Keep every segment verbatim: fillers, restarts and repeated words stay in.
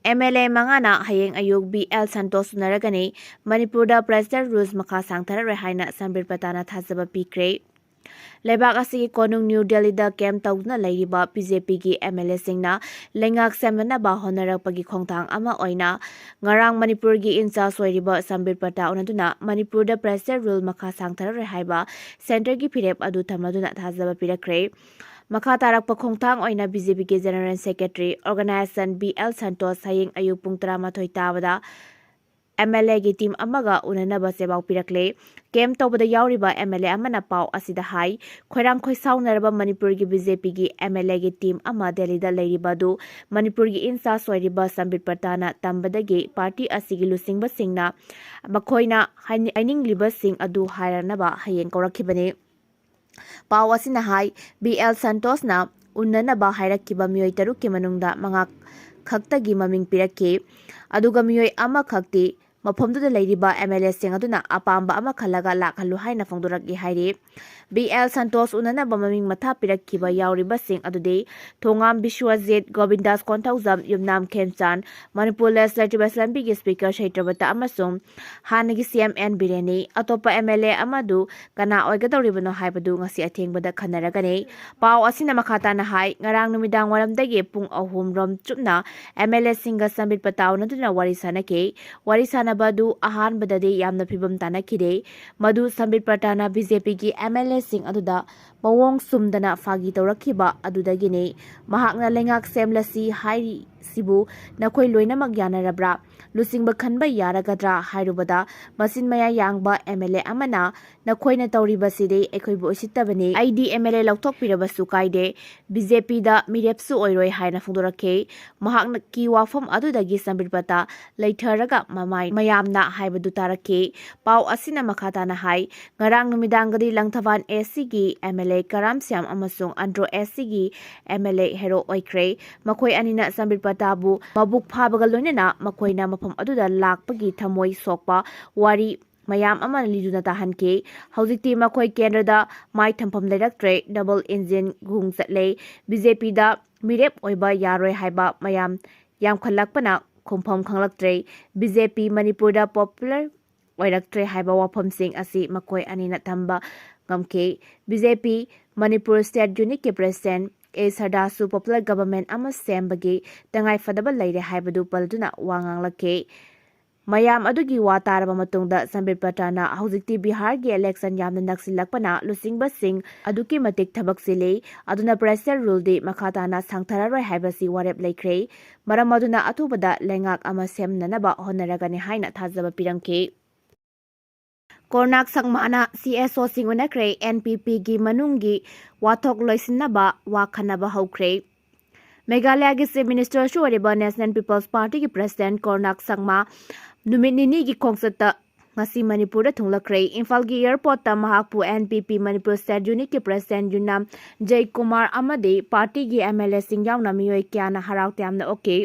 M L A ꯃꯉꯥꯅ ꯍꯌꯦꯡ ꯑꯌꯨꯛ ꯕꯤ ꯑꯦꯜ ꯁꯟꯇꯣꯁ ꯎꯅꯔꯒꯅꯤ꯫ ꯃꯅꯤꯄꯨꯔꯗ ꯄ꯭ꯔꯦꯁꯤꯗꯦꯟ ꯔꯨꯜ ꯃꯈꯥ ꯁꯥꯡꯊꯔꯔꯣꯏ ꯍꯥꯏꯅ ꯁꯝꯕꯤꯠ ꯄꯇꯥꯅ ꯊꯥꯖꯕ ꯄꯤꯈ꯭ꯔꯦ꯫ ꯂꯩꯕꯥꯛ ꯑꯁꯤꯒꯤ ꯀꯣꯅꯨꯡ ꯅ꯭ꯌꯨ ꯗꯦꯜꯂꯤꯗ ꯀꯦꯝꯞ ꯇꯧꯗꯨꯅ ꯂꯩꯔꯤꯕ ꯕꯤ ꯖꯦ ꯄꯤꯒꯤ ꯑꯦꯝ ꯑꯦꯜ ꯑꯦꯁꯤꯡꯅ ꯂꯩꯉꯥꯛ ꯁꯦꯝꯅꯅꯕ ꯍꯣꯠꯅꯔꯛꯄꯒꯤ ꯈꯣꯡꯊꯥꯡ ꯑꯃ ꯑꯣꯏꯅ ꯉꯔꯥꯡ ꯃꯅꯤꯄꯨꯔꯒꯤ ꯏꯟꯆꯥꯔꯖ ꯑꯣꯏꯔꯤꯕ ꯁꯝꯕꯤꯠ ꯄꯇꯥ ꯎꯅꯗꯨꯅ ꯃꯅꯤꯄꯨꯔꯗ ꯄ꯭ꯔꯦꯁꯤꯗꯦꯟ ꯔꯨꯜ ꯃꯈꯥ ꯁꯥꯡꯊꯔꯔꯣꯏ ꯍꯥꯏꯕ ꯁꯦꯟꯇꯔꯒꯤ ꯐꯤꯔꯦꯞ ꯑꯗꯨ ꯊꯝꯂꯗꯨꯅ ꯊꯥꯖꯕ ꯄꯤꯔꯛꯈ꯭ꯔꯦ꯫ ꯃꯈꯥ ꯇꯥꯔꯛꯄ ꯈꯣꯡꯊꯥꯡ ꯑꯣꯏꯅ ꯕꯤ ꯖꯦ ꯄꯤꯒꯤ general secretary organisation B L Santosh ꯍꯌꯦꯡ ꯑꯌꯨꯛ ꯄꯨꯡ ꯇꯔꯥꯃꯥꯊꯣꯏ ꯇꯥꯕꯗ ꯑꯦꯝ ꯑꯦꯜ ꯑꯦꯒꯤ ꯇꯤꯝ ꯑꯃꯒ ꯎꯅꯅꯕ ꯆꯦꯄꯥꯎ ꯄꯤꯔꯛꯂꯦ꯫ ꯀꯦꯝꯞ ꯇꯧꯕꯗ ꯌꯥꯎꯔꯤꯕ ꯑꯦꯝ ꯑꯦꯜ ꯑꯦ ꯑꯃꯅ ꯄꯥꯎ ꯑꯁꯤꯗ ꯍꯥꯏ, ꯈꯣꯏꯔꯥꯡ ꯈꯣꯏꯁꯥꯎꯅꯔꯕ ꯃꯅꯤꯄꯨꯔꯒꯤ ꯕꯤ ꯖꯦ ꯄꯤꯒꯤ ꯑꯦꯝ ꯑꯦꯜ ꯑꯦꯒꯤ ꯇꯤꯝ ꯑꯃ ꯗꯦꯜꯂꯤꯗ ꯂꯩꯔꯤꯕ ꯑꯗꯨ ꯃꯅꯤꯄꯨꯔꯒꯤ ꯏꯟꯆꯥꯔꯖ ꯑꯣꯏꯔꯤꯕ ꯁꯝꯕꯤꯠ ꯄꯇꯥꯅ ꯇꯝꯕꯗꯒꯤ ꯄꯥꯔꯇꯤ ꯑꯁꯤꯒꯤ ꯂꯨꯆꯤꯡꯕꯁꯤꯡꯅ ꯃꯈꯣꯏꯅ ꯍꯥꯏꯅꯤ-, ꯍꯥꯏꯅꯤꯡꯂꯤꯕꯁꯤꯡ ꯑꯗꯨ ꯍꯥꯏꯔꯅꯕ ꯍꯌꯦꯡ ꯀꯧꯔꯛꯈꯤꯕꯅꯤ꯫ ꯄꯥꯎ ꯑꯁꯤꯅ ꯍꯥꯏ, ꯕꯤ ꯑꯦꯜ ꯁꯟꯇꯣꯁꯅ ꯎꯅꯅꯕ ꯍꯥꯏꯔꯛꯈꯤꯕ ꯃꯤꯑꯣꯏ ꯇꯔꯨꯛꯀꯤ ꯃꯅꯨꯡꯗ ꯃꯉꯥ ꯈꯛꯇꯒꯤ ꯃꯃꯤꯡ ꯄꯤꯔꯛꯈꯤ꯫ ꯑꯗꯨꯒ ꯃꯤꯑꯣꯏ ꯑꯃꯈꯛꯇꯤ ꯃꯐꯝꯗꯨꯗ ꯂꯩꯔꯤꯕ ꯑꯦꯝ ꯑꯦꯜ ꯑꯦꯁꯤꯡ ꯑꯗꯨꯅ ꯑꯄꯥꯝꯕ ꯑꯃ ꯈꯜꯂꯒ ꯂꯥꯛꯍꯜꯂꯨ ꯍꯥꯏꯅ ꯐꯣꯡꯗꯣꯔꯛꯏ ꯍꯥꯏꯔꯤ꯫ ꯕꯤ ꯑꯦꯜ ꯁꯟꯇꯣꯁ ꯎꯅꯅꯕ ꯃꯃꯤꯡ ꯃꯊꯥ ꯄꯤꯔꯛꯈꯤꯕ ꯌꯥꯎꯔꯤꯕꯁꯤꯡ ꯑꯗꯨꯗꯤ ꯊꯣꯉꯥꯝ ꯕꯤꯁ꯭ꯋꯖꯤꯠ, ꯒꯣꯕꯤꯟꯗꯥꯁ ꯀꯣꯟꯊꯧꯖꯝ, ꯌꯨꯝꯅꯥꯝ ꯈꯦꯝꯆꯥꯟ, ꯃꯅꯤꯄꯨꯔ ꯂꯦꯖꯤꯁꯂꯦꯇꯤꯚ ꯑꯦꯁꯦꯝꯕ꯭ꯂꯤꯒꯤ ꯁ꯭ꯄꯤꯀꯔ ꯁꯩꯇ꯭ꯔꯕꯇ ꯑꯃꯁꯨꯡ ꯍꯥꯟꯅꯒꯤ ꯁꯤ ꯑꯦꯝ ꯑꯦꯟ ꯕꯤꯔꯦꯟꯅꯤ꯫ ꯑꯇꯣꯞꯄ ꯑꯦꯝ ꯑꯦꯜ ꯑꯦ ꯑꯃꯗꯨ ꯀꯅꯥ ꯑꯣꯏꯒꯗꯧꯔꯤꯕꯅꯣ ꯍꯥꯏꯕꯗꯨ ꯉꯁꯤ ꯑꯊꯦꯡꯕꯗ ꯈꯟꯅꯔꯒꯅꯤ꯫ ꯄꯥꯎ ꯑꯁꯤꯅ ꯃꯈꯥ ꯇꯥꯅ ꯍꯥꯏ, ꯉꯔꯥꯡ ꯅꯨꯃꯤꯗꯥꯡ ꯋꯥꯏꯔꯝꯗꯒꯤ ꯄꯨꯡ ꯑꯍꯨꯝ ꯔꯣꯝ ꯆꯨꯞꯅ ꯑꯦꯝ ꯑꯦꯜ ꯑꯦꯁꯤꯡꯒ ꯁꯝꯕꯤꯠ ꯄꯇꯥ ꯎꯅꯗꯨꯅ ꯋꯥꯔꯤ ꯁꯥꯅꯈꯤ꯫ ꯋꯥꯔꯤ ꯁꯥꯅꯕ ꯑꯗꯨ ꯑꯍꯥꯟꯕꯗꯗꯤ ꯌꯥꯝꯅ ꯐꯤꯕꯝ ꯇꯥꯅꯈꯤꯗꯦ꯫ ꯃꯗꯨ ꯁꯝꯕꯤꯠ ꯄꯇꯥꯅ ꯕꯤ ꯖꯦ ꯄꯤꯒꯤ ꯑꯦꯝ ꯑꯦꯜ ꯑꯦꯁꯤꯡ ꯑꯗꯨꯗ ꯃꯑꯣꯡ ꯆꯨꯝꯗꯅ ꯐꯥꯒꯤ ꯇꯧꯔꯛꯈꯤꯕ ꯑꯗꯨꯗꯒꯤꯅꯤ꯫ ꯃꯍꯥꯛꯅ ꯂꯩꯉꯥꯛ ꯁꯦꯝꯂꯁꯤ ꯍꯥꯏꯔꯤꯁꯤꯕꯨ ꯅꯈꯣꯏ ꯂꯣꯏꯅꯃꯛ ꯌꯥꯅꯔꯕ꯭ꯔꯥ? ꯂꯨꯆꯤꯡꯕ ꯈꯟꯕ ꯌꯥꯔꯒꯗ꯭ꯔꯥ ꯍꯥꯏꯔꯨꯕꯗ ꯃꯆꯤꯟ ꯃꯌꯥ ꯌꯥꯡꯕ ꯑꯦꯝ ꯑꯦꯜ ꯑꯦ ꯑꯃꯅ ꯅꯈꯣꯏꯅ ꯇꯧꯔꯤꯕꯁꯤꯗꯤ ꯑꯩꯈꯣꯏꯕꯨ ꯎꯁꯤꯠꯇꯕꯅꯤ꯫ ꯑꯩꯗꯤ ꯑꯦꯝ ꯑꯦꯜ ꯑꯦ ꯂꯧꯊꯣꯛꯄꯤꯔꯕꯁꯨ ꯀꯥꯏꯗꯦ, ꯕꯤ ꯖꯦ ꯄꯤꯗ ꯃꯤꯔꯦꯞꯁꯨ ꯑꯣꯏꯔꯣꯏ ꯍꯥꯏꯅ ꯐꯣꯡꯗꯣꯔꯛꯈꯤ꯫ ꯃꯍꯥꯛꯀꯤ ꯋꯥꯐꯝ ꯑꯗꯨꯗꯒꯤ ꯁꯝꯕꯤꯠ ꯄꯇꯥ ꯂꯩꯊꯔꯒ ꯃꯃꯥꯏ ꯃꯌꯥꯝꯅ ꯍꯥꯏꯕꯗꯨ ꯇꯥꯔꯛꯈꯤ꯫ ꯄꯥꯎ ꯑꯁꯤꯅ ꯃꯈꯥ ꯇꯥꯅ ꯍꯥꯏ, ꯉꯔꯥꯡ ꯅꯨꯃꯤꯗꯥꯡꯒꯗꯤ ꯂꯪꯊꯕꯥꯜ ꯑꯦ ꯁꯤꯒꯤ ꯑꯦꯝ ꯑꯦꯜ ꯑꯦ ꯀꯔꯥꯝ ꯁ꯭ꯌꯥꯝ ꯑꯃꯁꯨꯡ ꯑꯟꯗ꯭ꯔꯣ ꯑꯦ ꯁꯤꯒꯤ ꯑꯦꯝ ꯑꯦꯜ ꯑꯦ ꯍꯦꯔꯣ ꯑꯣꯏꯈ꯭ꯔꯦ꯫ ꯃꯈꯣꯏ ꯑꯅꯤꯅ ꯁꯝꯕꯤꯠ ꯄꯇꯥꯕꯨ ꯃꯕꯨꯛ ꯐꯥꯕꯒ ꯂꯣꯏꯅꯅ ꯃꯈꯣꯏꯅ ꯃꯐꯝ ꯑꯗꯨꯗ ꯂꯥꯛꯄꯒꯤ ꯊꯃꯣꯏ ꯁꯣꯛꯄ ꯋꯥꯔꯤ ꯃꯌꯥꯝ ꯑꯃ ꯂꯤꯗꯨꯅ ꯇꯥꯍꯟꯈꯤ꯫ ꯍꯧꯖꯤꯛꯇꯤ ꯃꯈꯣꯏ ꯀꯦꯟꯗ꯭ꯔꯗ ꯃꯥꯏ ꯊꯝꯐꯝ ꯂꯩꯔꯛꯇ꯭ꯔꯦ, ꯗꯕꯜ ꯏꯟꯖꯤꯟ ꯒꯨꯡ ꯆꯠꯂꯦ꯫ ꯕꯤ ꯖꯦ ꯄꯤꯗ ꯃꯤꯔꯦꯞ ꯑꯣꯏꯕ ꯌꯥꯔꯣꯏ ꯍꯥꯏꯕ ꯃꯌꯥꯝ ꯌꯥꯝꯈꯠꯂꯛꯄꯅ ꯈꯣꯡꯐꯝ ꯈꯪꯂꯛꯇ꯭ꯔꯦ꯫ ꯕꯤ ꯖꯦ ꯄꯤ ꯃꯅꯤꯄꯨꯔꯗ ꯄꯣꯄꯨꯂꯔ ꯑꯣꯏꯔꯛꯇ꯭ꯔꯦ ꯍꯥꯏꯕ ꯋꯥꯐꯝꯁꯤꯡ ꯑꯁꯤ ꯃꯈꯣꯏ ꯑꯅꯤꯅ ꯊꯝꯕ ꯉꯝꯈꯤ꯫ ꯕꯤ ꯖꯦ ꯄꯤ ꯃꯅꯤꯄꯨꯔ ꯁ꯭ꯇꯦꯠ ꯌꯨꯅꯤꯠꯀꯤ ꯄ꯭ꯔꯦꯁꯤꯗꯦꯟꯠ ꯑꯦ ꯁꯔꯗꯥꯁꯨ ꯄꯣꯄꯨꯂꯔ ꯒꯚꯔꯟꯃꯦꯟꯠ ꯑꯃ ꯁꯦꯝꯕꯒꯤ ꯇꯉꯥꯏꯐꯗꯕ ꯂꯩꯔꯦ ꯍꯥꯏꯕꯗꯨ ꯄꯜꯗꯨꯅ ꯋꯥ ꯉꯥꯡꯂꯛꯈꯤ꯫ ꯃꯌꯥꯝ ꯑꯗꯨꯒꯤ ꯋꯥ ꯇꯥꯔꯕ ꯃꯇꯨꯡꯗ ꯁꯝꯕꯤꯠ ꯄꯇ꯭ꯔꯅ ꯍꯧꯖꯤꯛꯇꯤ ꯕꯤꯍꯥꯔꯒꯤ ꯏꯂꯦꯛꯁꯟ ꯌꯥꯝꯅ ꯅꯛꯁꯤꯜꯂꯛꯄꯅ ꯂꯨꯆꯤꯡꯕꯁꯤꯡ ꯑꯗꯨꯛꯀꯤ ꯃꯇꯤꯛ ꯊꯕꯛ ꯆꯤꯜꯂꯤ, ꯑꯗꯨꯅ ꯄ꯭ꯔꯦꯁꯔ ꯔꯨꯜꯗꯤ ꯃꯈꯥ ꯇꯥꯅ ꯁꯥꯡꯊꯔꯔꯣꯏ ꯍꯥꯏꯕꯁꯤ ꯋꯥꯔꯦꯞ ꯂꯩꯈ꯭ꯔꯦ꯫ ꯃꯔꯝ ꯑꯗꯨꯅ ꯑꯊꯨꯕꯗ ꯂꯩꯉꯥꯛ ꯑꯃ ꯁꯦꯝꯅꯅꯕ ꯍꯣꯠꯅꯔꯒꯅꯤ ꯍꯥꯏꯅ ꯊꯥꯖꯕ ꯄꯤꯔꯝꯈꯤ꯫ ꯀꯣꯔꯅꯥꯛ ꯁꯪꯃꯥꯅ ꯁꯤ ꯑꯦꯁ ꯑꯣꯁꯤꯡ ꯎꯅꯈ꯭ꯔꯦ꯫ ꯑꯦꯟ ꯄꯤ ꯄꯤꯒꯤ ꯃꯅꯨꯡꯒꯤ ꯋꯥꯊꯣꯛ ꯂꯣꯏꯁꯤꯟꯅꯕ ꯋꯥ ꯈꯟꯅꯕ ꯍꯧꯈ꯭ꯔꯦ꯫ ꯃꯦꯘꯥꯂꯌꯥꯒꯤ ꯆꯤꯐ ꯃꯤꯅꯤꯁꯇꯔꯁꯨ ꯑꯣꯏꯔꯤꯕ ꯅꯦꯁꯅꯦꯜ ꯄꯤꯄꯜꯁ ꯄꯥꯔꯇꯤꯒꯤ ꯄ꯭ꯔꯦꯁꯤꯗꯦꯟꯠ ꯀꯣꯔꯅꯥꯛ ꯁꯪꯃꯥ ꯅꯨꯃꯤꯠ ꯅꯤꯅꯤꯒꯤ ꯈꯣꯡꯆꯠꯇ ꯉꯁꯤ ꯃꯅꯤꯄꯨꯔꯗ ꯊꯨꯡꯂꯛꯈ꯭ꯔꯦ꯫ ꯏꯝꯐꯥꯜꯒꯤ ꯑꯦꯌꯔꯄꯣꯔꯠꯇ ꯃꯍꯥꯛꯄꯨ ꯑꯦꯟ ꯄꯤ ꯄꯤ ꯃꯅꯤꯄꯨꯔ ꯁ꯭ꯇꯦꯠ ꯌꯨꯅꯤꯠꯀꯤ ꯄ꯭ꯔꯦꯁꯤꯗꯦꯟꯠ ꯌꯨꯅꯥꯝ ꯖꯩꯀꯨꯃꯥꯔ ꯑꯃꯗꯤ ꯄꯥꯔꯇꯤꯒꯤ ꯑꯦꯝ ꯑꯦꯜ ꯑꯦꯁꯤꯡ ꯌꯥꯎꯅ ꯃꯤꯑꯣꯏ ꯀꯌꯥꯅ ꯍꯔꯥꯎ ꯇꯌꯥꯝꯅ ꯑꯣꯛꯈꯤ꯫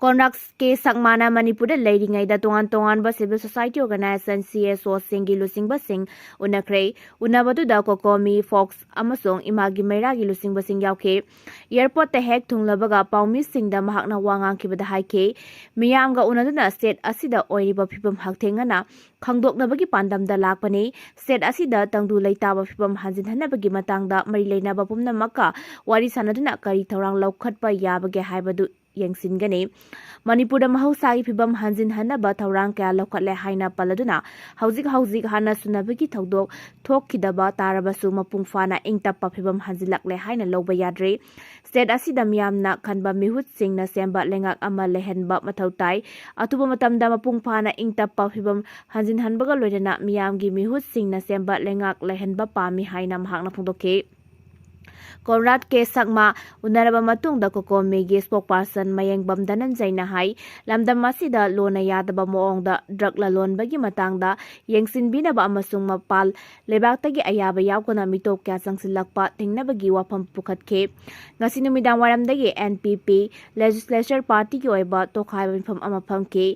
ꯀꯣꯔꯅꯥꯛ ꯀꯦ ꯁꯪꯃꯥꯅ ꯃꯅꯤꯄꯨꯔꯗ ꯂꯩꯔꯤꯉꯩꯗ ꯇꯣꯉꯥꯟ ꯇꯣꯉꯥꯟꯕ civil society organisation, C S ꯑꯣꯁꯤꯡꯒꯤ ꯂꯨꯆꯤꯡꯕꯁꯤꯡ ꯎꯅꯈ꯭ꯔꯦ꯫ ꯎꯅꯕꯗꯨꯗ ꯀꯣꯀꯣꯃꯤ, fox ꯑꯃꯁꯨꯡ ꯏꯃꯥꯒꯤ ꯃꯩꯔꯥꯒꯤ ꯂꯨꯆꯤꯡꯕꯁꯤꯡ ꯌꯥꯎꯈꯤ꯫ ꯑꯦꯌꯔꯄꯣꯔꯠꯇ ꯍꯦꯛ ꯊꯨꯡꯂꯕꯒ ꯄꯥꯎꯃꯤꯁꯤꯡꯗ ꯃꯍꯥꯛꯅ ꯋꯥ ꯉꯥꯡꯈꯤꯕꯗ ꯍꯥꯏꯈꯤ, ꯃꯤꯌꯥꯝꯒ ꯎꯅꯗꯨꯅ ꯁ꯭ꯇꯦꯠ ꯑꯁꯤꯗ ꯑꯣꯏꯔꯤꯕ ꯐꯤꯕꯝ ꯍꯛꯊꯦꯡꯅꯅ ꯈꯪꯗꯣꯛꯅꯕꯒꯤ ꯄꯥꯟꯗꯝꯗ ꯂꯥꯛꯄꯅꯤ꯫ ꯁ꯭ꯇꯦꯠ ꯑꯁꯤꯗ ꯇꯪꯗꯨ ꯂꯩꯇꯥꯕ ꯐꯤꯕꯝ ꯍꯟꯖꯤꯟꯍꯟꯅꯕꯒꯤ ꯃꯇꯥꯡꯗ ꯃꯔꯤ ꯂꯩꯅꯕ ꯄꯨꯝꯅꯃꯛꯀ ꯋꯥꯔꯤ ꯁꯥꯅꯗꯨꯅ ꯀꯔꯤ ꯊꯧꯔꯥꯡ ꯂꯧꯈꯠꯄ ꯌꯥꯕꯒꯦ ꯍꯥꯏꯕꯗꯨ ꯌꯦꯡꯁꯤꯟꯒꯅꯤ꯫ ꯃꯅꯤꯄꯨꯔꯗ ꯃꯍꯧꯁꯥꯒꯤ ꯐꯤꯕꯝ ꯍꯟꯖꯤꯟꯍꯟꯅꯕ ꯊꯧꯔꯥꯡ ꯀꯌꯥ ꯂꯧꯈꯠꯂꯦ ꯍꯥꯏꯅ ꯄꯜꯂꯗꯨꯅ, ꯍꯧꯖꯤꯛ ꯍꯧꯖꯤꯛ ꯍꯥꯟꯅ ꯁꯨꯅꯕꯒꯤ ꯊꯧꯗꯣꯛ ꯊꯣꯛꯈꯤꯗꯕ ꯇꯥꯔꯕꯁꯨ ꯃꯄꯨꯡ ꯐꯥꯅ ꯏꯪ ꯇꯞꯄ ꯐꯤꯕꯝ ꯍꯟꯖꯤꯜꯂꯛꯂꯦ ꯍꯥꯏꯅ ꯂꯧꯕ ꯌꯥꯗ꯭ꯔꯦ꯫ ꯁ꯭ꯇꯦꯠ ꯑꯁꯤꯗ ꯃꯤꯌꯥꯝꯅ ꯈꯟꯕ ꯃꯤꯍꯨꯠꯁꯤꯡꯅ ꯁꯦꯝꯕ ꯂꯩꯉꯥꯛ ꯑꯃ ꯂꯩꯍꯟꯕ ꯃꯊꯧ ꯇꯥꯏ꯫ ꯑꯊꯨꯕ ꯃꯇꯝꯗ ꯃꯄꯨꯡ ꯐꯥꯅ ꯏꯪ ꯇꯞꯄ ꯐꯤꯕꯝ ꯍꯟꯖꯤꯟꯍꯟꯕꯒ ꯂꯣꯏꯅꯅ ꯃꯤꯌꯥꯝꯒꯤ ꯃꯤꯍꯨꯠꯁꯤꯡꯅ ꯁꯦꯝꯕ ꯂꯩꯉꯥꯛ ꯂꯩꯍꯟꯕ ꯄꯥꯝꯃꯤ ꯍꯥꯏꯅ ꯃꯍꯥꯛꯅ ꯐꯣꯡꯗꯣꯛꯈꯤ꯫ ꯀꯣꯟꯔꯥꯗ ꯀꯦ ꯁꯛꯃꯥ ꯎꯅꯔꯕ ꯃꯇꯨꯡꯗ ꯀꯣꯀꯣꯃꯤꯒꯤ ꯁ꯭ꯄꯣꯛꯄꯥꯔꯁꯟ ꯃꯌꯦꯡꯕꯝ ꯙꯅꯟꯖꯌꯅ ꯍꯥꯏ, ꯂꯝꯗꯝ ꯑꯁꯤꯗ ꯂꯣꯟꯅ ꯌꯥꯗꯕ ꯃꯑꯣꯡꯗ ꯗ꯭ꯔꯒ ꯂꯂꯣꯟꯕꯒꯤ ꯃꯇꯥꯡꯗ ꯌꯦꯡꯁꯤꯟꯕꯤꯅꯕ ꯑꯃꯁꯨꯡ ꯃꯄꯥꯜ ꯂꯩꯕꯥꯛꯇꯒꯤ ꯑꯌꯥꯕ ꯌꯥꯎꯗꯅ ꯃꯤꯇꯣꯞ ꯀꯌꯥ ꯆꯪꯁꯤꯜꯂꯛꯄ ꯊꯤꯡꯅꯕꯒꯤ ꯋꯥꯐꯝ ꯄꯨꯈꯠꯈꯤ꯫ ꯉꯁꯤ ꯅꯨꯃꯤꯗꯥꯡ ꯋꯥꯏꯔꯝꯗꯒꯤ ꯑꯦꯟ ꯄꯤ ꯄꯤ ꯂꯦꯖꯤꯁꯂꯦꯆꯔ ꯄꯥꯔꯇꯤꯒꯤ ꯑꯣꯏꯕ ꯇꯣꯈꯥꯏꯕ ꯃꯤꯐꯝ ꯑꯃ ꯐꯝꯈꯤ꯫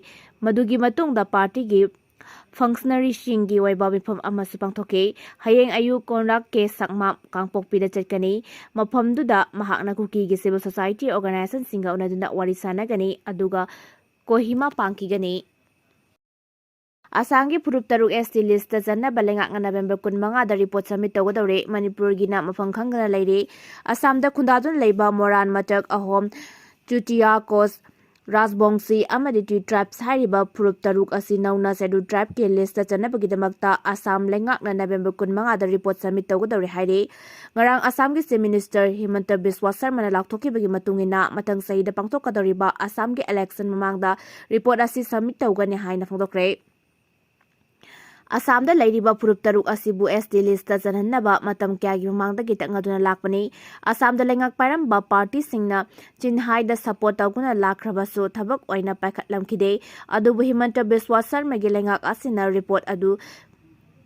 ꯃꯗꯨꯒꯤ ꯃꯇꯨꯡꯗ ꯄꯥꯔꯇꯤꯒꯤ ꯐꯪꯁꯅꯔꯤꯁꯤꯡꯒꯤ ꯑꯣꯏꯕ ꯃꯤꯐꯝ ꯑꯃꯁꯨ ꯄꯥꯡꯊꯣꯛꯈꯤ꯫ ꯍꯌꯦꯡ ꯑꯌꯨꯛ ꯀꯣꯟꯔꯥꯛ ꯀꯦ ꯁꯛꯃꯥ ꯀꯥꯡꯄꯣꯛꯄꯤꯗ ꯆꯠꯀꯅꯤ꯫ ꯃꯐꯝꯗꯨꯗ ꯃꯍꯥꯛꯅ ꯀꯨꯀꯤꯒꯤ ꯁꯤꯚꯤꯜ ꯁꯣꯁꯥꯏꯇꯤ ꯑꯣꯔꯒꯅꯥꯏꯖꯦꯁꯟꯁꯤꯡꯒ ꯎꯅꯗꯨꯅ ꯋꯥꯔꯤ ꯁꯥꯟꯅꯒꯅꯤ, ꯑꯗꯨꯒ ꯀꯣꯍꯤꯃꯥ ꯄꯥꯡꯈꯤꯒꯅꯤ꯫ ꯑꯁꯥꯝꯒꯤ ꯐꯨꯔꯨꯞ ꯇꯔꯨꯛ S T list ꯆꯟꯅꯕ ꯂꯩꯉꯥꯛꯅ November ꯀꯨꯟꯃꯉꯥꯗ report submit ꯇꯧꯒꯗꯧꯔꯦ꯫ ꯃꯅꯤꯄꯨꯔꯒꯤꯅ ꯃꯐꯝ ꯈꯪꯗꯅ ꯂꯩꯔꯤ꯫ ꯑꯁꯥꯝꯗ ꯈꯨꯟꯗꯥꯗꯨꯅ ꯂꯩꯕ ꯃꯣꯔꯥꯟ, ꯃꯇꯛ, ꯑꯍꯣꯝ, ꯆꯨꯇꯤꯌꯥ, ꯀꯣꯁ, ꯔꯥꯖꯕꯣꯡꯁꯤ ꯑꯃꯗꯤ ꯇ꯭ꯔꯤ ꯇ꯭ꯔꯥꯏꯕꯁ ꯍꯥꯏꯔꯤꯕ ꯐꯨꯔꯨꯞ ꯇꯔꯨꯛ ꯑꯁꯤ ꯅꯧꯅ ꯁꯦꯗꯨꯜ ꯇ꯭ꯔꯥꯏꯕꯀꯤ ꯂꯤꯁꯇ ꯆꯟꯅꯕꯒꯤꯗꯃꯛꯇ ꯑꯁꯥꯝ ꯂꯩꯉꯥꯛꯅ November ꯀꯨꯟꯃꯉꯥꯗ report submit ꯇꯧꯒꯗꯧꯔꯦ ꯍꯥꯏꯔꯤ꯫ ꯉꯔꯥꯡ ꯑꯁꯥꯝꯒꯤ Chief Minister ꯍꯤꯃꯟꯇ ꯕꯤꯁ꯭ꯋꯥ ꯁꯔꯃꯅ ꯂꯥꯎꯊꯣꯛꯈꯤꯕꯒꯤ ꯃꯇꯨꯡ ꯏꯟꯅ, ꯃꯊꯪ ꯆꯍꯤꯗ ꯄꯥꯡꯊꯣꯛꯀꯗꯧꯔꯤꯕ ꯑꯁꯥꯝꯒꯤ election ꯃꯃꯥꯡꯗ report ꯑꯁꯤ submit ꯇꯧꯒꯅꯤ ꯍꯥꯏꯅ ꯐꯣꯡꯗꯣꯛꯈ꯭ꯔꯦ꯫ ꯑꯁꯥꯝꯗ ꯂꯩꯔꯤꯕ ꯐꯨꯔꯨꯞ ꯇꯔꯨꯛ ꯑꯁꯤꯕꯨ S T listꯇ ꯆꯜꯍꯟꯅꯕ ꯃꯇꯝ ꯀꯌꯥꯒꯤ ꯃꯃꯥꯡꯗꯒꯤ ꯇꯛꯅꯗꯨꯅ ꯂꯥꯛꯄꯅꯤ꯫ ꯑꯁꯥꯝꯗ ꯂꯩꯉꯥꯛ ꯄꯥꯏꯔꯝꯕ ꯄꯥꯔꯇꯤꯁꯤꯡꯅ ꯆꯤꯟꯍꯥꯏꯗ support ꯇꯧꯗꯨꯅ ꯂꯥꯛꯈ꯭ꯔꯕꯁꯨ ꯊꯕꯛ ꯑꯣꯏꯅ ꯄꯥꯏꯈꯠꯂꯝꯈꯤꯗꯦ꯫ ꯑꯗꯨꯕꯨ ꯍꯤꯃꯟꯇ ꯕꯤꯁ꯭ꯋꯥ ꯁꯔꯃꯒꯤ ꯂꯩꯉꯥꯛ ꯑꯁꯤꯅ report ꯑꯗꯨ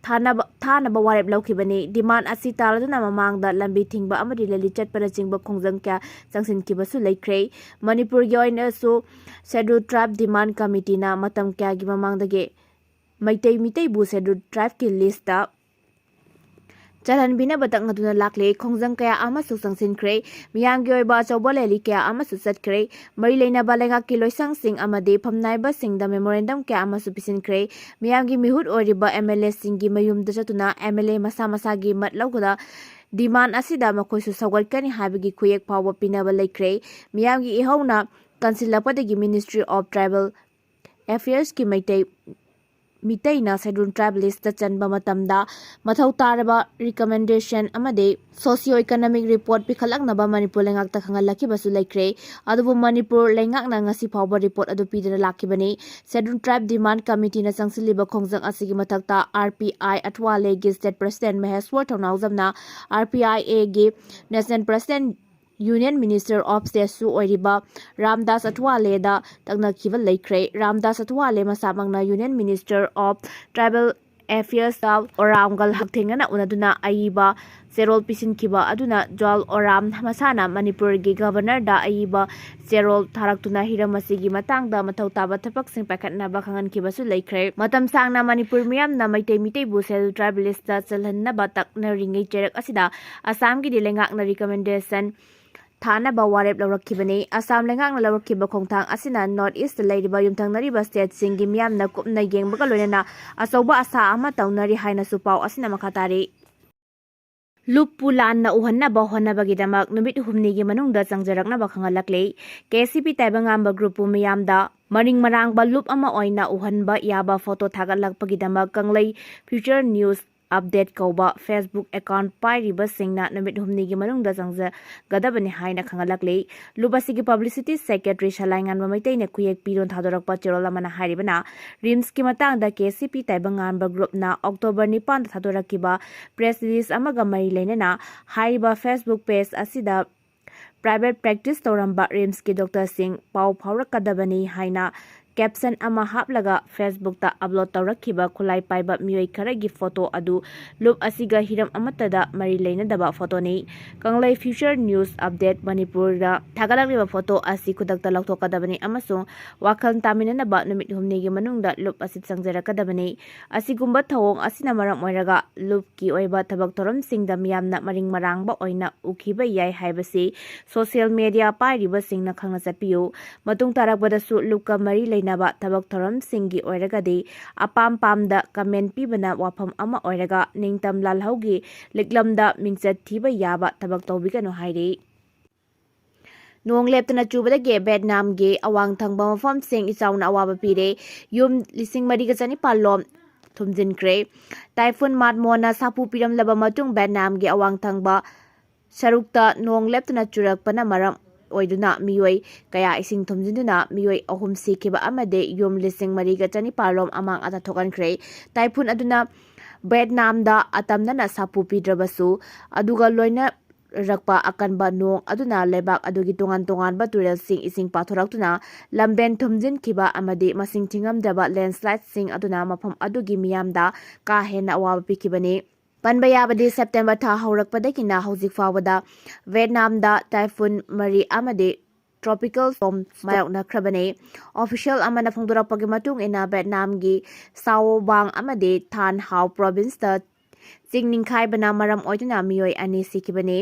ꯊꯥꯅꯕ, ꯊꯥꯅꯕ ꯋꯥꯔꯦꯞ ꯂꯧꯈꯤꯕꯅꯤ꯫ Demand ꯑꯁꯤ ꯇꯥꯔꯗꯨꯅ ꯃꯃꯥꯡꯗ ꯂꯝꯕꯤ ꯊꯤꯡꯕ ꯑꯃꯗꯤ ꯂꯦꯂꯤ ꯆꯠꯄꯅꯆꯤꯡꯕ ꯈꯣꯡꯖꯪ ꯀꯌꯥ ꯆꯪꯁꯤꯟꯈꯤꯕꯁꯨ ꯂꯩꯈ꯭ꯔꯦ꯫ ꯃꯅꯤꯄꯨꯔꯒꯤ ꯑꯣꯏꯅꯁꯨ Scheduled Tribe Demand Committeeꯅ ꯃꯇꯝ ꯀꯌꯥꯒꯤ ꯃꯃꯥꯡꯗꯒꯤ ꯃꯩꯇꯩ ꯃꯤꯇꯩꯕꯨ Scheduled Tribeꯀꯤ listꯇ ꯆꯜꯍꯟꯕꯤꯅꯕ ꯇꯛꯅꯗꯨꯅ ꯂꯥꯛꯂꯤ꯫ ꯈꯣꯡꯖꯪ ꯀꯌꯥ ꯑꯃꯁꯨ ꯆꯪꯁꯤꯟꯈ꯭ꯔꯦ꯫ ꯃꯤꯌꯥꯝꯒꯤ ꯑꯣꯏꯕ ꯑꯆꯧꯕ rally ꯀꯌꯥ ꯑꯃꯁꯨ ꯆꯠꯈ꯭ꯔꯦ꯫ ꯃꯔꯤ ꯂꯩꯅꯕ ꯂꯩꯉꯥꯛꯀꯤ ꯂꯣꯏꯁꯪꯁꯤꯡ ꯑꯃꯗꯤ ꯐꯝꯅꯥꯏꯕꯁꯤꯡꯗ memorandum ꯀꯌꯥ ꯑꯃꯁꯨ ꯄꯤꯁꯤꯟꯈ꯭ꯔꯦ꯫ ꯃꯤꯌꯥꯝꯒꯤ ꯃꯤꯍꯨꯠ ꯑꯣꯏꯔꯤꯕ M L Aꯁꯤꯡꯒꯤ ꯃꯌꯨꯝꯗ ꯆꯠꯇꯨꯅ M L A ꯃꯁꯥ ꯃꯁꯥꯒꯤ ꯃꯠ ꯂꯧꯗꯨꯅ demand ꯑꯁꯤꯗ ꯃꯈꯣꯏꯁꯨ ꯁꯧꯒꯠꯀꯅꯤ ꯍꯥꯏꯕꯒꯤ ꯈꯨꯌꯦꯛ ꯐꯥꯎꯕ ꯄꯤꯅꯕ ꯂꯩꯈ꯭ꯔꯦ꯫ ꯃꯤꯌꯥꯝꯒꯤ ꯏꯍꯧꯅ ꯀꯟꯁꯤꯜꯂꯛꯄꯗꯒꯤ Ministry of Tribal Affairsꯀꯤ Meitei, ꯃꯤꯇꯩꯅ Scheduled Tribe listꯇ ꯆꯟꯕ ꯃꯇꯝꯗ ꯃꯊꯧ ꯇꯥꯔꯕ recommendation ꯑꯃꯗꯤ socio economic report ꯄꯤꯈꯠꯂꯛꯅꯕ ꯃꯅꯤꯄꯨꯔ ꯂꯩꯉꯥꯛꯇ ꯈꯪꯍꯜꯂꯛꯈꯤꯕꯁꯨ ꯂꯩꯈ꯭ꯔꯦ꯫ ꯑꯗꯨꯕꯨ ꯃꯅꯤꯄꯨꯔ ꯂꯩꯉꯥꯛꯅ ꯉꯁꯤ ꯐꯥꯎꯕ report ꯑꯗꯨ ꯄꯤꯗꯨꯅ ꯂꯥꯛꯈꯤꯕꯅꯤ꯫ Scheduled Tribe Demand Committeeꯅ ꯆꯪꯁꯤꯜꯂꯤꯕ ꯈꯣꯡꯖꯪ ꯑꯁꯤꯒꯤ ꯃꯊꯛꯇ R P I ꯑꯊꯋꯥꯂꯦꯒꯤ state president ꯃꯍꯦꯁ꯭ꯋꯔ ꯊꯧꯅꯥꯎꯖꯝꯅ R P I Aꯒꯤ national president Union Minister of Stateꯁꯨ ꯑꯣꯏꯔꯤꯕ ꯔꯥꯝꯗꯥꯁ ꯑꯊꯋꯥꯂꯦꯗ ꯇꯛꯅꯈꯤꯕ ꯂꯩꯈ꯭ꯔꯦ꯫ ꯔꯥꯝꯗꯥꯁ ꯑꯊꯋꯥꯂꯦ ꯃꯁꯥꯃꯛꯅ Union Minister of Tribal affairs Jual ꯑꯣꯔꯥꯝꯒ ꯍꯛꯊꯦꯡꯅꯅ ꯎꯅꯗꯨꯅ ꯑꯏꯕ ꯆꯦꯔꯣꯜ ꯄꯤꯁꯤꯟꯈꯤꯕ ꯑꯗꯨꯅ ꯖꯨꯋꯥꯜ ꯑꯣꯔꯥꯝ ꯃꯁꯥꯅ ꯃꯅꯤꯄꯨꯔꯒꯤ ꯒꯚꯔꯅꯔꯗ ꯑꯏꯕ ꯆꯦꯔꯣꯜ ꯊꯥꯔꯛꯇꯨꯅ ꯍꯤꯔꯝ ꯑꯁꯤꯒꯤ ꯃꯇꯥꯡꯗ ꯃꯊꯧ ꯇꯥꯕ ꯊꯕꯛꯁꯤꯡ ꯄꯥꯏꯈꯠꯅꯕ ꯈꯪꯍꯟꯈꯤꯕꯁꯨ ꯂꯩꯈ꯭ꯔꯦ꯫ ꯃꯇꯝ ꯁꯥꯡꯅ ꯃꯅꯤꯄꯨꯔ ꯃꯤꯌꯥꯝꯅ ꯃꯩꯇꯩ ꯃꯤꯇꯩꯕꯨ ꯁꯦꯗ꯭ꯌꯨꯜ ꯇ꯭ꯔꯥꯏꯕꯦꯂꯤꯁꯇ ꯆꯜꯍꯟꯅꯕ ꯇꯛꯅꯔꯤꯉꯩ ꯆꯩꯔꯛ ꯑꯁꯤꯗ ꯑꯁꯥꯝꯒꯤꯗꯤ ꯂꯩꯉꯥꯛꯅ ꯔꯤꯀꯃꯦꯟꯗꯦꯁꯟ ꯊꯥꯅꯕ ꯋꯥꯔꯦꯞ ꯂꯧꯔꯛꯈꯤꯕꯅꯤ꯫ ꯑꯁꯥꯝ ꯂꯩꯉꯥꯛꯅ ꯂꯧꯔꯛꯈꯤꯕ ꯈꯣꯡꯊꯥꯡ ꯑꯁꯤꯅ ꯅꯣꯔꯠ ꯏꯁꯇ ꯂꯩꯔꯤꯕ ꯌꯨꯝꯊꯪꯅꯔꯤꯕ ꯁ꯭ꯇꯦꯠꯁꯤꯡꯒꯤ ꯃꯤꯌꯥꯝꯅ ꯀꯨꯞꯅ ꯌꯦꯡꯕꯒ ꯂꯣꯏꯅꯅ ꯑꯆꯧꯕ ꯑꯁꯥ ꯑꯃ ꯇꯧꯅꯔꯤ ꯍꯥꯏꯅꯁꯨ ꯄꯥꯎ ꯑꯁꯤꯅ ꯃꯈꯥ ꯇꯥꯔꯤ꯫ ꯂꯨꯞꯄꯨ ꯂꯥꯟꯅ ꯎꯍꯟꯅꯕ ꯍꯣꯠꯅꯕꯒꯤꯗꯃꯛ ꯅꯨꯃꯤꯠ ꯍꯨꯝꯅꯤꯒꯤ ꯃꯅꯨꯡꯗ ꯆꯪꯖꯔꯛꯅꯕ ꯈꯪꯍꯜꯂꯛꯂꯤ꯫ ꯀꯦ ꯁꯤ ꯄꯤ ꯇꯥꯏꯕꯪꯉꯥꯟꯕ ꯒ꯭ꯔꯨꯞꯄꯨ ꯃꯤꯌꯥꯝꯗ ꯃꯔꯤꯡ ꯃꯔꯥꯡꯕ ꯂꯨꯞ ꯑꯃ ꯑꯣꯏꯅ ꯎꯍꯟꯕ ꯌꯥꯕ ꯐꯣꯇꯣ ꯊꯥꯒꯠꯂꯛꯄꯒꯤꯗꯃꯛ ꯀꯪꯂꯩ ꯐ꯭ꯌꯨꯆꯔ ꯅ꯭ꯌꯨꯁ ꯑꯞꯗꯦꯠ ꯀꯧꯕ ꯐꯦꯁꯕꯨꯛ ꯑꯦꯀꯥꯎꯟ ꯄꯥꯏꯔꯤꯕꯁꯤꯡꯅ ꯅꯨꯃꯤꯠ ꯍꯨꯝꯅꯤꯒꯤ ꯃꯅꯨꯡꯗ ꯆꯪꯖꯒꯗꯕꯅꯤ ꯍꯥꯏꯅ ꯈꯪꯍꯜꯂꯛꯂꯤ꯫ ꯂꯨꯞ ꯑꯁꯤꯒꯤ ꯄꯕ꯭ꯂꯤꯁꯤꯇꯤ ꯁꯦꯀ꯭ꯔꯦꯇꯔꯤ ꯁꯂꯥꯏꯉꯥꯟꯕ ꯃꯩꯇꯩꯅ ꯈꯨꯌꯦꯛ ꯄꯤꯔꯣꯟ ꯊꯥꯗꯣꯔꯛꯄ ꯆꯦꯔꯣꯜ ꯑꯃꯅ ꯍꯥꯏꯔꯤꯕꯅ, ꯔꯤꯝꯁꯀꯤ ꯃꯇꯥꯡꯗ ꯀꯦ ꯁꯤ ꯄꯤ ꯇꯥꯏꯕꯪꯉꯥꯟꯕ ꯒ꯭ꯔꯨꯞꯅ ꯑꯣꯛꯇꯣꯕꯔ ꯅꯤꯄꯥꯟꯗ ꯊꯥꯗꯣꯔꯛꯈꯤꯕ ꯄ꯭ꯔꯦꯁ ꯔꯤꯂꯤꯖ ꯑꯃꯒ ꯃꯔꯤ ꯂꯩꯅꯅ ꯍꯥꯏꯔꯤꯕ ꯐꯦꯁꯕꯨꯛ ꯄꯦꯖ ꯑꯁꯤꯗ ꯄ꯭ꯔꯥꯏꯚꯦꯠ ꯄ꯭ꯔꯦꯛꯇꯤꯁ ꯇꯧꯔꯝꯕ ꯔꯤꯝꯁꯀꯤ ꯗꯣꯛꯇꯔꯁꯤꯡ ꯄꯥꯎ ꯐꯥꯎꯔꯛꯀꯗꯕꯅꯤ ꯍꯥꯏꯅ ꯀꯦꯞꯁꯟ ꯑꯃ ꯍꯥꯞꯂꯒ ꯐꯦꯁꯕꯨꯛꯇ ꯑꯞꯂꯣꯗ ꯇꯧꯔꯛꯈꯤꯕ ꯈꯨꯠꯂꯥꯏ ꯄꯥꯏꯕ ꯃꯤꯑꯣꯏ ꯈꯔꯒꯤ ꯐꯣꯇꯣ ꯑꯗꯨ ꯂꯨꯞ ꯑꯁꯤꯒ ꯍꯤꯔꯝ ꯑꯃꯠꯇꯗ ꯃꯔꯤ ꯂꯩꯅꯗꯕ ꯐꯣꯇꯣꯅꯤ꯫ ꯀꯪꯂꯩ ꯐ꯭ꯌꯨꯆꯔ ꯅ꯭ꯌꯨꯁ ꯑꯞꯗꯦꯠ ꯃꯅꯤꯄꯨꯔꯗ ꯊꯥꯒꯠꯂꯛꯂꯤꯕ ꯐꯣꯇꯣ ꯑꯁꯤ ꯈꯨꯗꯛꯇ ꯂꯧꯊꯣꯛꯀꯗꯕꯅꯤ ꯑꯃꯁꯨꯡ ꯋꯥꯈꯜ ꯇꯥꯃꯤꯟꯅꯅꯕ ꯅꯨꯃꯤꯠ ꯍꯨꯝꯅꯤꯒꯤ ꯃꯅꯨꯡꯗ ꯂꯨꯞ ꯑꯁꯤ ꯆꯪꯖꯔꯛꯀꯗꯕꯅꯤ꯫ ꯑꯁꯤꯒꯨꯝꯕ ꯊꯧꯑꯣꯡ ꯑꯁꯤꯅ ꯃꯔꯝ ꯑꯣꯏꯔꯒ ꯂꯨꯞꯀꯤ ꯑꯣꯏꯕ ꯊꯕꯛ ꯊꯧꯔꯝꯁꯤꯡꯗ ꯃꯤꯌꯥꯝꯅ ꯃꯔꯤꯡ ꯃꯔꯥꯡꯕ ꯑꯣꯏꯅ ꯎꯈꯤꯕ ꯌꯥꯏ ꯍꯥꯏꯕꯁꯤ ꯁꯣꯁꯤꯌꯦꯜ ꯃꯤꯗꯤꯌꯥ ꯄꯥꯏꯔꯤꯕꯁꯤꯡꯅ ꯈꯪꯅ ꯆꯠꯄꯤꯌꯨ꯫ ꯃꯇꯨꯡ ꯇꯥꯔꯛꯄꯗꯁꯨ ꯂꯨꯞꯀ ꯃꯔꯤ ꯂꯩꯅꯕ ꯊꯕꯛ ꯊꯧꯔꯝꯁꯤꯡꯒꯤ ꯑꯣꯏꯔꯒꯗꯤ ꯑꯄꯥꯝ ꯄꯥꯝꯗ ꯀꯃꯦꯟ ꯄꯤꯕꯅ ꯋꯥꯐꯝ ꯑꯃ ꯑꯣꯏꯔꯒ ꯅꯤꯡꯇꯝ ꯂꯥꯜꯍꯧꯒꯤ ꯂꯤꯛꯂꯝꯗ ꯃꯤꯡꯆꯠ ꯊꯤꯕ ꯌꯥꯕ ꯊꯕꯛ ꯇꯧꯕꯤꯒꯅꯨ ꯍꯥꯏꯔꯤ꯫ ꯅꯣꯡ ꯂꯦꯞꯇꯅ ꯆꯨꯕꯗꯒꯤ ꯚꯦꯠꯅꯥꯝꯒꯤ ꯑꯋꯥꯡ ꯊꯪꯕ ꯃꯐꯝꯁꯤꯡ ꯏꯆꯥꯎꯅ ꯑꯋꯥꯕ ꯄꯤꯔꯦ꯫ ꯌꯨꯝ ꯂꯤꯁꯤꯡ ꯃꯔꯤꯒ ꯆꯅꯤꯄꯥꯜ ꯂꯣꯝ ꯊꯨꯝꯖꯤꯟꯈ꯭ꯔꯦ꯫ ꯇꯥꯏꯐꯨꯟ ꯃꯥꯠꯃꯣꯅ ꯁꯥꯐꯨ ꯄꯤꯔꯝꯂꯕ ꯃꯇꯨꯡ ꯚꯦꯠꯅꯥꯝꯒꯤ ꯑꯋꯥꯡ ꯊꯪꯕ ꯁꯔꯨꯛꯇ ꯅꯣꯡ ꯂꯦꯞꯇꯅ ꯆꯨꯔꯛꯄꯅ ꯃꯔꯝ ꯑꯣꯏꯗꯨꯅ ꯃꯤꯑꯣꯏ ꯀꯌꯥ ꯏꯁꯤꯡ ꯊꯨꯝꯖꯤꯟꯗꯨꯅ ꯃꯤꯑꯣꯏ ꯑꯍꯨꯝ ꯁꯤꯈꯤꯕ ꯑꯃꯗꯤ ꯌꯨꯝ ꯂꯤꯁꯤꯡ ꯃꯔꯤꯒ ꯆꯅꯤꯄꯥꯜ ꯂꯣꯝ ꯑꯃꯥꯡ ꯑꯇꯥ ꯊꯣꯛꯍꯟꯈ꯭ꯔꯦ꯫ ꯇꯥꯏꯐꯨꯟ ꯑꯗꯨꯅ ꯚꯦꯠꯅꯥꯝꯗ ꯑꯇꯝꯅꯅ ꯁꯥꯐꯨ ꯄꯤꯗ꯭ꯔꯕꯁꯨ, ꯑꯗꯨꯒ ꯂꯣꯏꯅ ꯆꯨꯔꯛꯄ ꯑꯀꯟꯕ ꯅꯣꯡ ꯑꯗꯨꯅ ꯂꯩꯕꯥꯛ ꯑꯗꯨꯒꯤ ꯇꯣꯉꯥꯟ ꯇꯣꯉꯥꯟꯕ ꯇꯨꯔꯦꯜꯁꯤꯡ ꯏꯁꯤꯡ ꯄꯥꯊꯣꯔꯛꯇꯨꯅ ꯂꯝꯕꯦꯟ ꯊꯨꯝꯖꯤꯟꯈꯤꯕ ꯑꯃꯗꯤ ꯃꯁꯤꯡ ꯊꯤꯉꯝꯗ꯭ꯔꯕ ꯂꯦꯟꯁ꯭ꯂꯥꯏꯗꯁꯤꯡ ꯑꯗꯨꯅ ꯃꯐꯝ ꯑꯗꯨꯒꯤ ꯃꯤꯌꯥꯝꯗ ꯀꯥ ꯍꯦꯟꯅ ꯑꯋꯥꯕ ꯄꯤꯈꯤꯕꯅꯤ꯫ ꯄꯟꯕ ꯌꯥꯕꯗꯤ, ꯁꯦꯞꯇꯦꯝꯕꯔ ꯊꯥ ꯍꯧꯔꯛꯄꯗꯒꯤꯅ ꯍꯧꯖꯤꯛ ꯐꯥꯎꯕꯗ ꯚꯤꯌꯦꯠꯅꯥꯝꯗ ꯇꯥꯏꯐꯨꯟ ꯃꯔꯤ ꯑꯃꯗꯤ ꯇ꯭ꯔꯣꯄꯤꯀꯦꯜ ꯁ꯭ꯇꯣꯔꯝ ꯃꯥꯌꯣꯛꯅꯈ꯭ꯔꯕꯅꯤ꯫ ꯑꯣꯐꯤꯁꯤꯌꯦꯜ ꯑꯃꯅ ꯐꯣꯡꯗꯣꯔꯛꯄꯒꯤ ꯃꯇꯨꯡ ꯏꯟꯅ, ꯚꯤꯌꯦꯠꯅꯥꯝꯒꯤ ꯁꯥꯋꯣꯕꯥꯡ ꯑꯃꯗꯤ ꯊꯥꯟ ꯍꯥꯎ ꯄ꯭ꯔꯣꯚꯤꯟꯁꯇ ꯆꯤꯡ ꯅꯤꯡꯈꯥꯏꯕꯅ ꯃꯔꯝ ꯑꯣꯏꯗꯨꯅ ꯃꯤꯑꯣꯏ ꯑꯅꯤ ꯁꯤꯈꯤꯕꯅꯤ꯫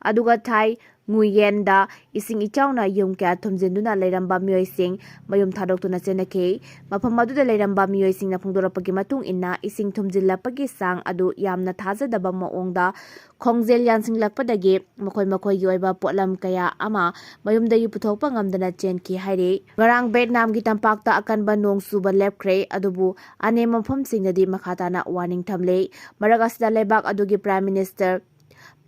ꯑꯗꯨꯒ ꯊꯥꯏ ꯉꯨꯌꯦꯟꯗ ꯏꯁꯤꯡ ꯏꯆꯥꯎꯅ ꯌꯨꯝ ꯀꯌꯥ ꯊꯨꯝꯖꯤꯟꯗꯨꯅ ꯂꯩꯔꯝꯕ ꯃꯤꯑꯣꯏꯁꯤꯡ ꯃꯌꯨꯝ ꯊꯥꯗꯣꯛꯇꯨꯅ ꯆꯦꯟꯅꯈꯤ꯫ ꯃꯐꯝ ꯑꯗꯨꯗ ꯂꯩꯔꯝꯕ ꯃꯤꯑꯣꯏꯁꯤꯡꯅ ꯐꯣꯡꯗꯣꯔꯛꯄꯒꯤ ꯃꯇꯨꯡ ꯏꯟꯅ, ꯏꯁꯤꯡ ꯊꯨꯝꯖꯤꯜꯂꯛꯄꯒꯤ ꯆꯥꯡ ꯑꯗꯨ ꯌꯥꯝꯅ ꯊꯥꯖꯗꯕ ꯃꯑꯣꯡꯗ ꯈꯣꯡꯖꯦꯜ ꯌꯥꯡꯁꯤꯜꯂꯛꯄꯗꯒꯤ ꯃꯈꯣꯏ ꯃꯈꯣꯏꯒꯤ ꯑꯣꯏꯕ ꯄꯣꯠꯂꯝ ꯀꯌꯥ ꯑꯃ ꯃꯌꯨꯝꯗꯒꯤ ꯄꯨꯊꯣꯛꯄ ꯉꯝꯗꯅ ꯆꯦꯟꯈꯤ ꯍꯥꯏꯔꯤ꯫ ꯉꯔꯥꯡ ꯚꯤꯌꯦꯠꯅꯥꯝꯒꯤ ꯇꯝꯄꯥꯛꯇ ꯑꯀꯟꯕ ꯅꯣꯡ ꯆꯨꯕ ꯂꯦꯞꯈ꯭ꯔꯦ, ꯑꯗꯨꯕꯨ ꯑꯅꯦꯝꯕ ꯃꯐꯝꯁꯤꯡꯗꯗꯤ ꯃꯈꯥ ꯇꯥꯅ ꯋꯥꯔꯅꯤꯡ ꯊꯝꯂꯤ꯫ ꯃꯔꯛ ꯑꯁꯤꯗ, ꯂꯩꯕꯥꯛ ꯑꯗꯨꯒꯤ ꯄ꯭ꯔꯥꯏꯝ ꯃꯤꯅꯤꯁꯇꯔ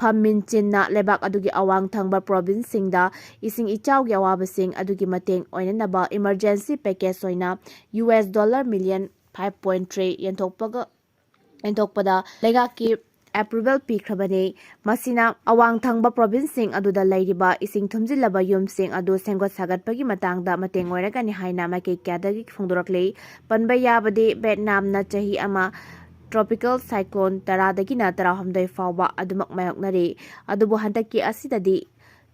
ꯐꯝ ꯃꯤꯟ ꯆꯤꯟꯅ ꯂꯩꯕꯥꯛ ꯑꯗꯨꯒꯤ ꯑꯋꯥꯡ ꯊꯪꯕ ꯄ꯭ꯔꯣꯚꯤꯟꯁꯁꯤꯡꯗ ꯏꯁꯤꯡ ꯏꯆꯥꯎꯒꯤ ꯑꯋꯥꯕꯁꯤꯡ ꯑꯗꯨꯒꯤ ꯃꯇꯦꯡ ꯑꯣꯏꯅꯅꯕ ꯏꯃꯔꯖꯦꯟꯁꯤ ꯄꯦꯀꯦꯖ ꯑꯣꯏꯅ U S dollar million five point three ꯌꯦꯟꯊꯣꯛꯄꯒ, ꯌꯦꯟꯊꯣꯛꯄꯗ ꯂꯩꯉꯥꯛꯀꯤ ꯑꯦꯄ꯭ꯔꯨꯚꯦꯜ ꯄꯤꯈ꯭ꯔꯕꯅꯤ꯫ ꯃꯁꯤꯅ ꯑꯋꯥꯡ ꯊꯪꯕ ꯄ꯭ꯔꯣꯚꯤꯟꯁꯁꯤꯡ ꯑꯗꯨꯗ ꯂꯩꯔꯤꯕ ꯏꯁꯤꯡ ꯊꯨꯝꯖꯤꯜꯂꯕ ꯌꯨꯝꯁꯤꯡ ꯑꯗꯨ ꯁꯦꯝꯒꯠ ꯁꯥꯒꯠꯄꯒꯤ ꯃꯇꯥꯡꯗ ꯃꯇꯦꯡ ꯑꯣꯏꯔꯒꯅꯤ ꯍꯥꯏꯅ ꯃꯥꯏꯀꯩ ꯀꯌꯥꯗꯒꯤ ꯐꯣꯡꯗꯣꯔꯛꯂꯤ꯫ ꯄꯟꯕ ꯌꯥꯕꯗꯤ, ꯚꯤꯌꯦꯠꯅꯥꯝꯅ ꯆꯍꯤ ꯑꯃ ꯇ꯭ꯔꯣꯄꯤꯀꯦꯜ ꯁꯥꯏꯀ꯭ꯂꯣꯟ ꯇꯔꯥꯗꯒꯤꯅ ꯇꯔꯥꯍꯨꯝꯗꯣꯏ ꯐꯥꯎꯕ ꯑꯗꯨꯃꯛ ꯃꯥꯌꯣꯛꯅꯔꯤ꯫ ꯑꯗꯨꯕꯨ ꯍꯟꯗꯛꯀꯤ ꯑꯁꯤꯗꯗꯤ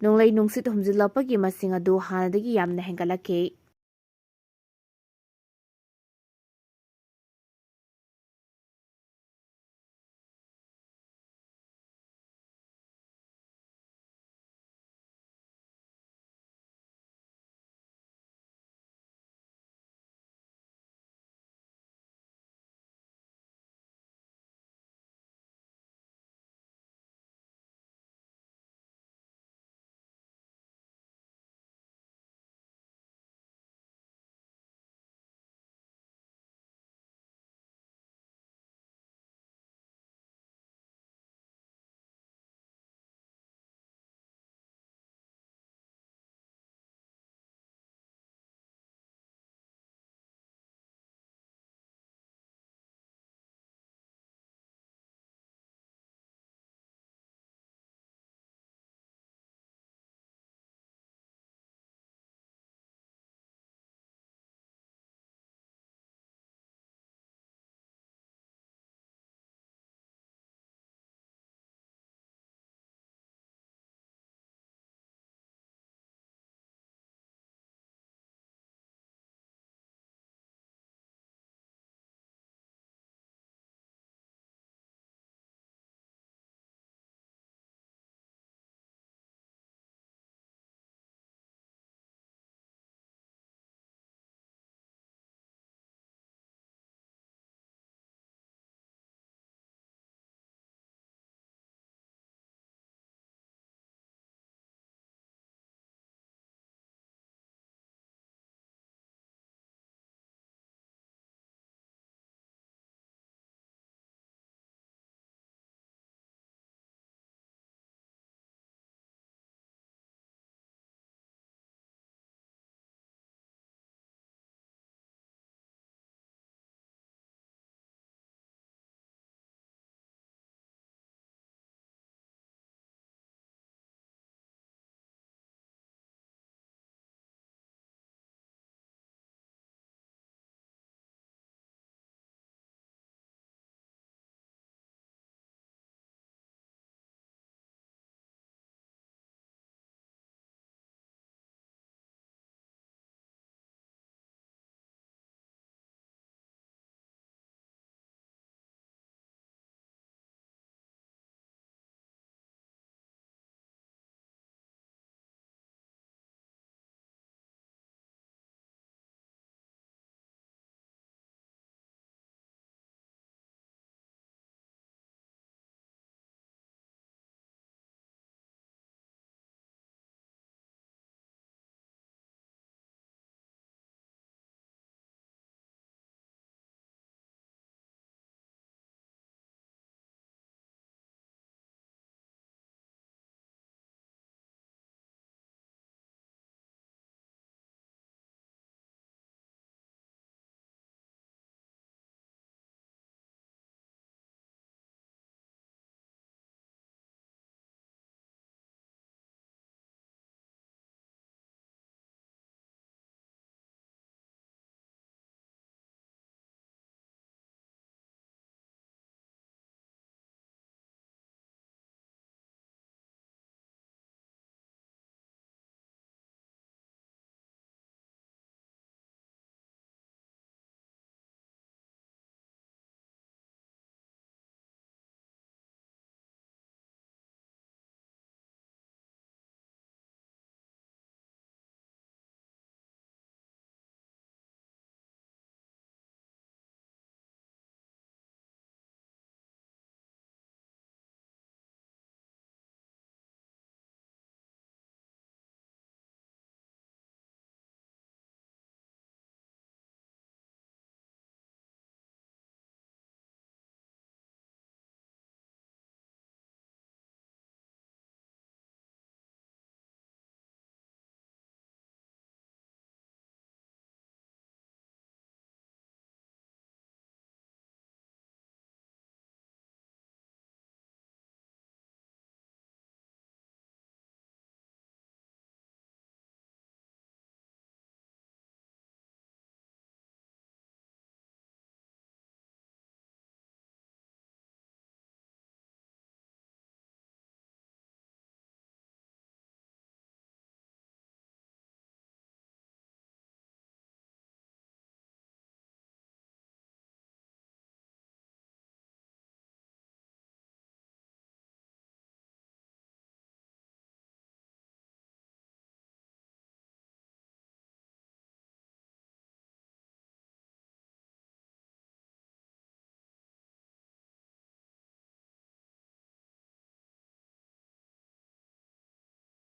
ꯅꯣꯡꯂꯩ ꯅꯨꯡꯁꯤꯠ ꯍꯨꯝꯖꯤꯜꯂꯛꯄꯒꯤ ꯃꯁꯤꯡ ꯑꯗꯨ ꯍꯥꯟꯅꯗꯒꯤ ꯌꯥꯝꯅ ꯍꯦꯟꯒꯠꯂꯛꯈꯤ꯫